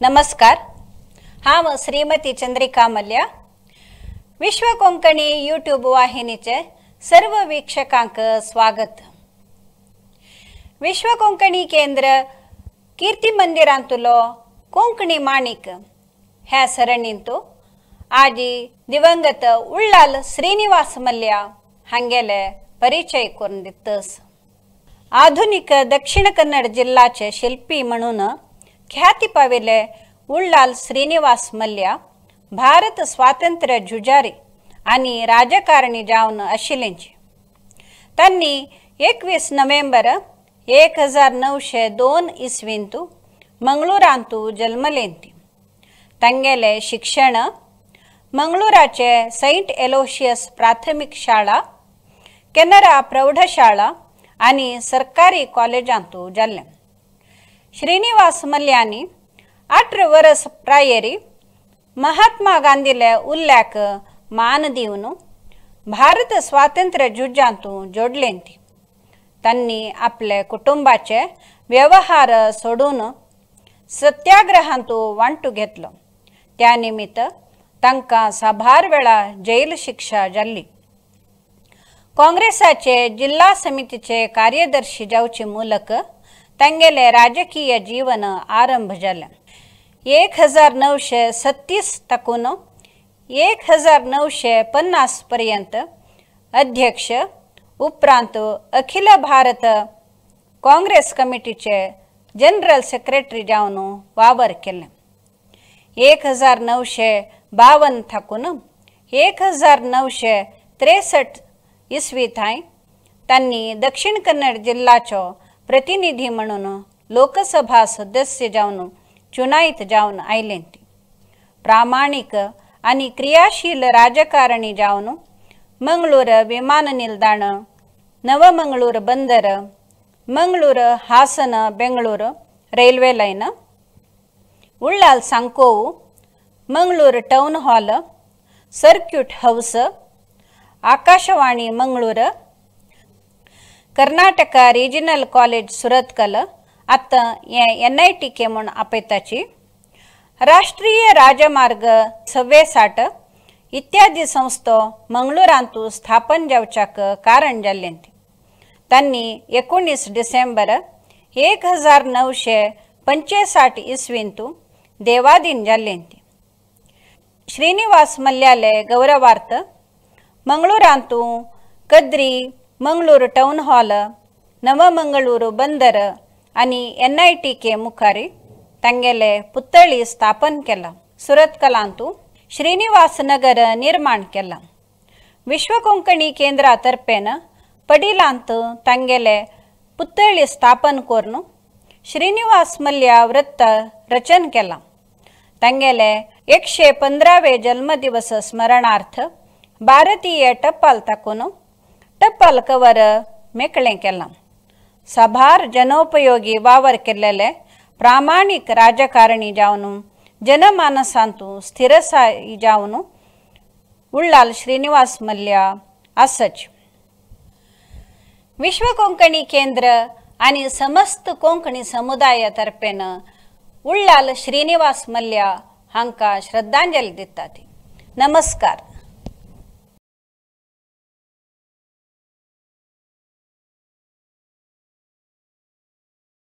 नमस्कार, हांव श्रीमती चंद्रिका मल्या। विश्व कोंकणी यूट्यूब वाहिनीचे सर्व वीक्षकांक स्वागत। विश्व कोंकणी केंद्र कीर्ती मंदिरांतलो कोंकणी माणिक ह्या सरणींतु आजी दिवंगत उल्लाल श्रीनिवास मल्या हांगेले परिचय करून दितस। आधुनिक दक्षिण कन्नड जिल्ह्याचे शिल्पी म्हणून ख्याती पाविले उल्लाल श्रीनिवास मल्या भारत स्वातंत्र्य झुजारी आणि राजकारणी जावन आशिल्लेंचे। तांणी 21 नोव्हेंबर 1902 इसवींतु मंगळूरांतु जन्मलेंती। तांगेले शिक्षण मंगळूराचे सेंट एलोशियस प्राथमिक शाळा, केनरा प्रौढशाळा आणि सरकारी कॉलेजांतु जाल्लें। श्रीनिवास मल्यांनी 18 वर्स प्रायेरी महात्मा गांधीले उल्ल्याक मान दिवन भारत स्वातंत्र्य झुजांतु जोडलेंती। तांणी आपले कुटुंबाचे व्यवहार सोडून सत्याग्रहांतु वांटू घेतलो। त्या निमित्त तांकां साबार वेळा जैल शिक्षा जाल्ली। काँग्रेसाचे जिल्हा समितीचे कार्यदर्शी जावचे मूलक तांगेले राजकीय जीवन आरंभ जालें। 1937 ताकून 1950 पर्यंत अध्यक्ष, उपरांत अखिल भारत काँग्रेस कमिटीचे जनरल सेक्रेटरी जावन वावर केलें। 1952 थाकून 1963 इसवी थांय तांणी दक्षिण कन्नड जिल्ह्याचो प्रतिनिधी म्हणून लोकसभा सदस्य जावन चुनाईत जावन आयलें। प्रामाणिक आनी क्रियाशील राजकारणी जावन मंगळूर विमान निलदाण, नवमंगळूर बंदर, Mangalore Hassan Bengaluru railway line, Ullal Sankovu, Mangalore town hall, circuit house, Akashvani Mangalore, Karnataka regional college Surathkal, आतां हें NITK म्हूण आपयताची, राष्ट्रीय राजमार्ग 60 इत्यादी संस्थो मंगळूरांतु स्थापन जावच्याक कारण जाल्लें। तांणी 19 डिसेंबर 1965 इसवींतु देवाधीन जाल्लें। श्रीनिवास मल्याले गौरवार्थ मंगळूरांतु कद्री, मंगळूर टाउन हॉल, नवमंगळूर बंदर आनी NITK मुखारी तांगेले पुतळी स्थापन केला। सुरतकलांतु श्रीनिवास नगर निर्माण केला। विश्व कोंकणी केंद्रा तर्फेन पडिलांत तांगेले पुतळी स्थापन करून श्रीनिवास मल्या वृत्त रचन केला। तांगेले 115वे जन्मदिवस स्मरणार्थ भारतीय टपाल ताकून टपाल कवर मेकळें केलां। साबार जनोपयोगी वावर केल्लेले प्रामाणिक राजकारणी जावन जनमानसांतु स्थिरसाई जावन उल्लाल श्रीनिवास मल्या आसच। विश्व कोंकणी केंद्र आनी समस्त कोंकणी समुदाया तर्फेन उल्लाल श्रीनिवास मल्या हांकां श्रद्धांजली दितात। नमस्कार।